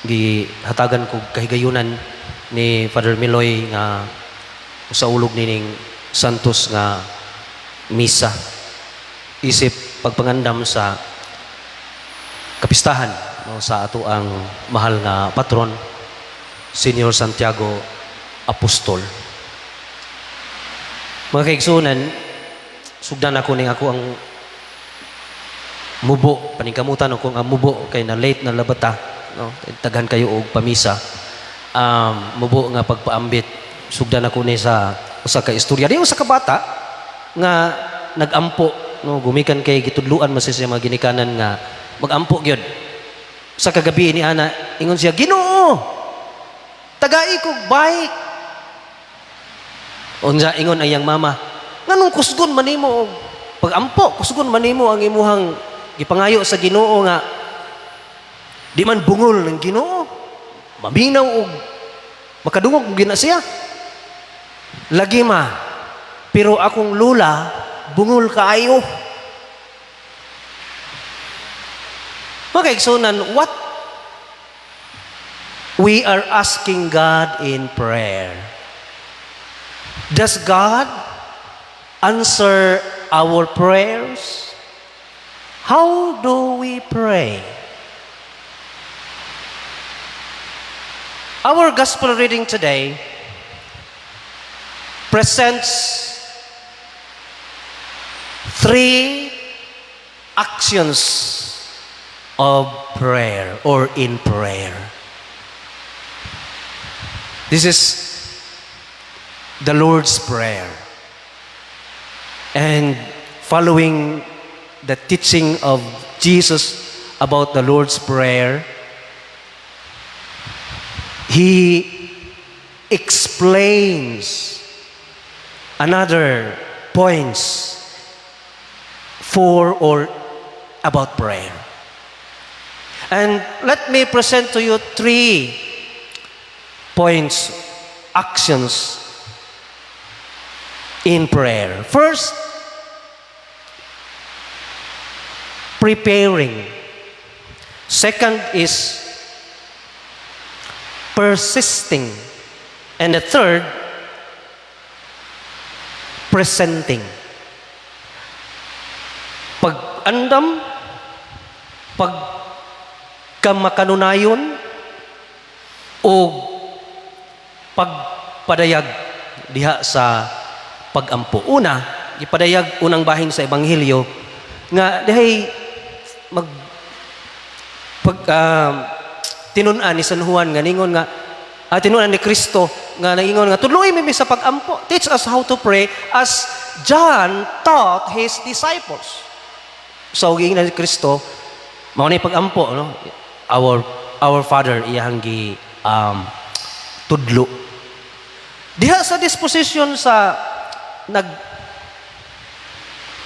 Gihatagan kog kahigayunan ni Father Miloy nga usaulog nining Santos nga misa isip pagpangandam sa kapistahan, no, sa ato ang mahal nga patron, Senior Santiago Apostol. Mga kaigsunan, sugdan ako ning ako ang mubo, paningkamutan ako nga mubo kay na late na labata, no, daghan kayo og pamisa. Mubo nga pagpaambit, sugdan ako ni sa usa ka istorya. Di usa ka bata nga nagampo, no, gumikan kay gitudluan man siya sa mga ginikanan nga magampo gyud. Sa kagabi ni ana, ingon siya, "Ginoo, tagai kog bike." Unsa ingon ang iyang mama? "Nganong kusgon man nimo og pagampo, kusgon man nimo ang imuhang gipangayo sa Ginoo nga di man bungol ng Ginoo. Maminaw og makadungog og gina siya." "Lagi ma, pero akong lula bungol kaayo." Mga kaigsunan, what we are asking God in prayer? Does God answer our prayers? How do we pray? Our gospel reading today presents three actions of prayer or in prayer. This is the Lord's Prayer. And following the teaching of Jesus about the Lord's Prayer, He explains another points for or about prayer. And let me present to you three points, actions in prayer. First, preparing. Second is persisting. And the third, presenting. Pag-andam, pagkamakanunayon, o pagpadayag diha sa pagampo. Una, ipadayag unang bahin sa ebanghelyo nga dihay mag pag tinun-an ni San Juan nga ningon nga tinun-an ni Kristo nga naingon nga tudloi mi sa pagampo. Teach us how to pray as John taught his disciples. So giingnan ni Kristo mao ni pagampo, no, Our Father, iyang gi tudlo. Diha sa disposition sa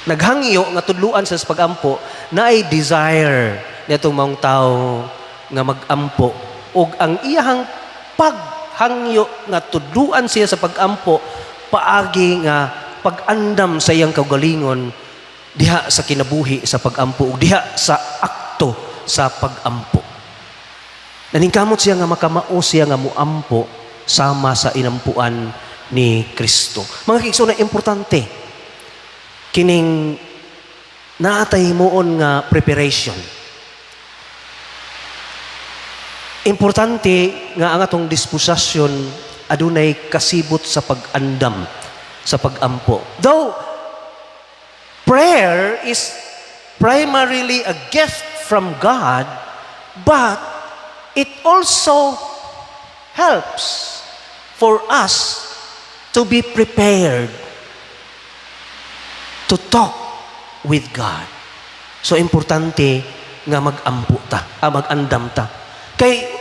naghangyo nga tudluan sa pagampo, naay desire nitong maong tao nga magampo ug ang iyahang paghangyo nga tudluan siya sa pagampo paagi nga pag-andam sa iyang kaugalingon diha sa kinabuhi sa pagampo ug diha sa akto sa pagampo. Naningkamot siya nga makamao siya nga muampo sama sa inampuan ni Kristo. Mga kaigsuonan, importante kining naatay himuon nga preparation. Importante nga ang atong disposisyon adunay kasibot sa pag-andam sa pagampo. Though prayer is primarily a gift from God, but it also helps for us to be prepared to talk with God. So importante nga magampo ta, mag-andam ta. Kay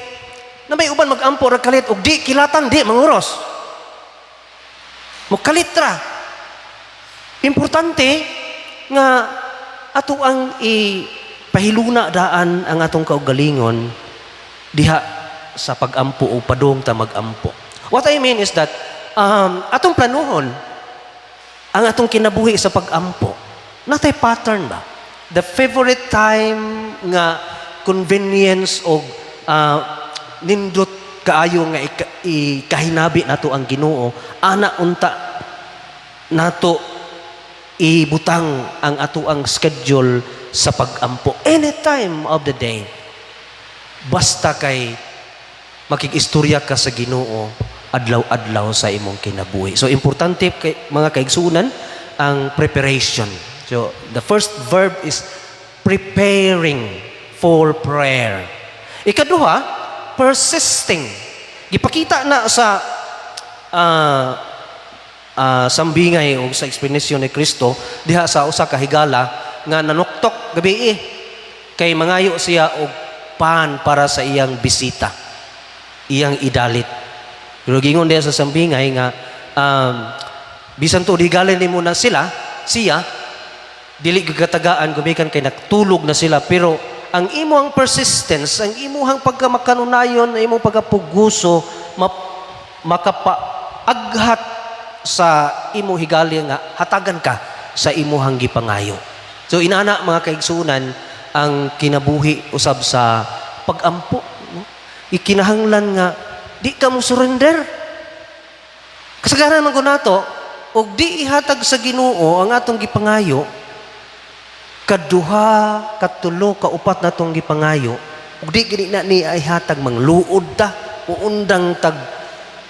na may uban magampo ra kalit og di kilatan, di manguros. Mukalit ra. Importante nga ato ang ipahiluna daan ang atong kaugalingon diha sa pagampo o padung ta magampo. What I mean is that atong planuhon ang atong kinabuhi sa pagampo. Natay pattern ba? The favorite time nga convenience o nindot kaayo nga ikahinabi nato ang Ginoo, ana unta nato ibutang ang ato ang schedule sa pagampo any time of the day, basta kay makig-istorya ka sa Ginoo adlaw-adlaw sa imong kinabuhi. So importante kay mga kaigsuonan ang preparation. So the first verb is preparing for prayer. Ikaduha, persisting. Gipakita na sa sambingay o sa explanation ni Kristo diha sa usa ka higala nga nanuktok gabi kay mangayo siya og pan para sa iyang bisita, iyang idalit. Pero gingon diha sa sambingay nga bisan tuod higalin nimo na sila siya, dili gigatagaan gumikan kay nagtulog na sila. Pero ang imong persistence, ang imuhang pagkamakanunayon, ang imong pagkapuguso, makapaaghat sa imo higali nga hatagan ka sa imuhang gipangayo. So inana, mga kaigsunan, ang kinabuhi usab sa pagampo, no? Ikinahanglan nga di ka mo surrender. Kasagaran man ko nato og di ihatag sa Ginoo ang atong gipangayo, kaduha, katulo, kaupat natong gipangayo, ug di gani na ni ihatag, mangluod ta, uundang tag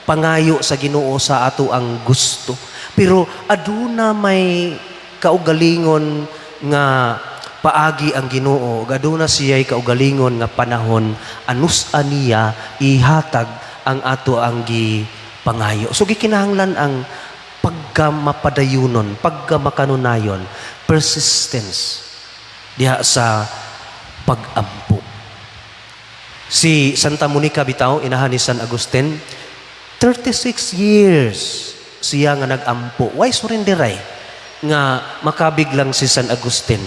pangayo sa Ginoo sa ato ang gusto. Pero aduna may kaugalingon nga paagi ang Ginoo, ug aduna siya'y kaugalingon nga panahon anus aniya ihatag ang ato ang gipangayo. So gikinahanglan ang pagka mapadayunon, pagka makanunayon, persistence diha sa pagampo. Si Santa Monica bitaw, inahan ni San Agustin, 36 years siya nga nagampo. Why surrenderay? Nga makabig lang si San Agustin.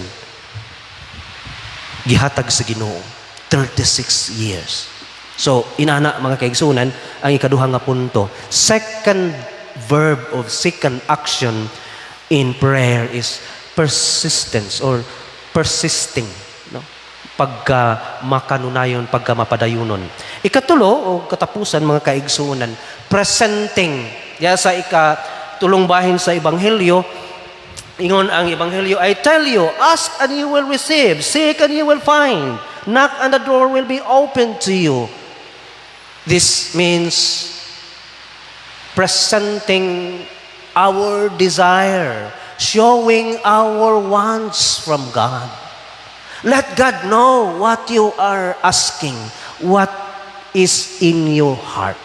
Gihatag sa Ginoo. 36 years. So, inana, mga kaigsunan, ang ikaduha nga punto. Second verb of second action in prayer is persistence or persisting, no? Pagka makanunayon, pagka mapadayunon. Ikatulo o katapusan, mga kaigsunan, presenting. Ya sa ikatulong bahin sa ebanghelyo, ingon ang ebanghelyo, "I tell you, ask and you will receive, seek and you will find, knock and the door will be opened to you." This means presenting our desire, showing our wants from God. Let God know what you are asking, what is in your heart.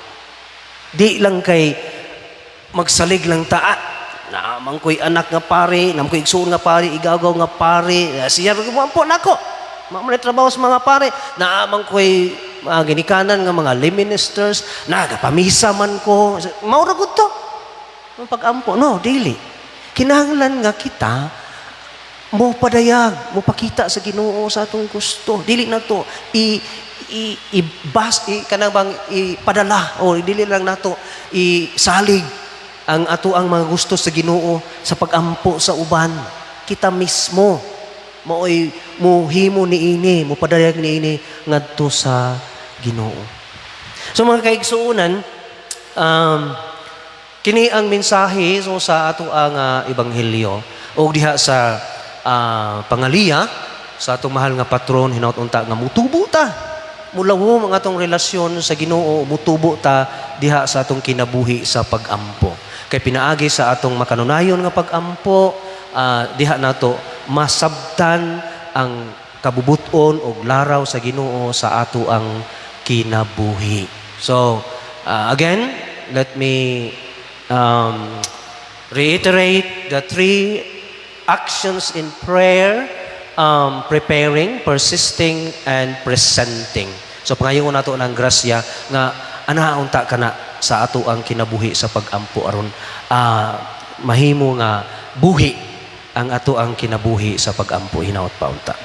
Di lang kay magsalig lang ta, ah, naa man ko'y anak nga pare, naa man ko'y igsuon nga pare, igagaw nga pare, eh, siya po nako. Mao man trabaho sa mga pare, naa man ko'y mga ginikanan nga mga lay ministers, nagapamisa man ko. Mao ra gud to. Ang pag-ampo, no, dili. Kinahanglan nga kita mo padayag, mo pakita sa Ginoo sa atong gusto. Dili na to i i i bas i kanang bang ipadala o dili lang nato isalig ang ato ang mga gusto sa Ginoo sa pagampo sa uban. Kita mismo maoy muhimo niini, mo padayag niini ngadto sa Ginoo. So mga kaigsuonan, kini ang mensahe so sa ato ang ebanghelyo o diha sa pangaliya sa atong mahal nga patron. Hinaut unta nga mutubo ta, mulawom ang atong relasyon sa Ginoo, mutubo ta diha sa atong kinabuhi sa pagampo, kay pinaagi sa atong makanunayon nga pagampo, diha nato masabtan ang kabubuton og laraw sa Ginoo sa ato ang kinabuhi. So again, let me reiterate the three actions in prayer: preparing, persisting, and presenting. So pangayon nato ng grasya nga ana unta kana sa ato ang kinabuhi sa pagampo aron mahimo nga buhi ang ato ang kinabuhi sa pagampo. Hinaot pa unta.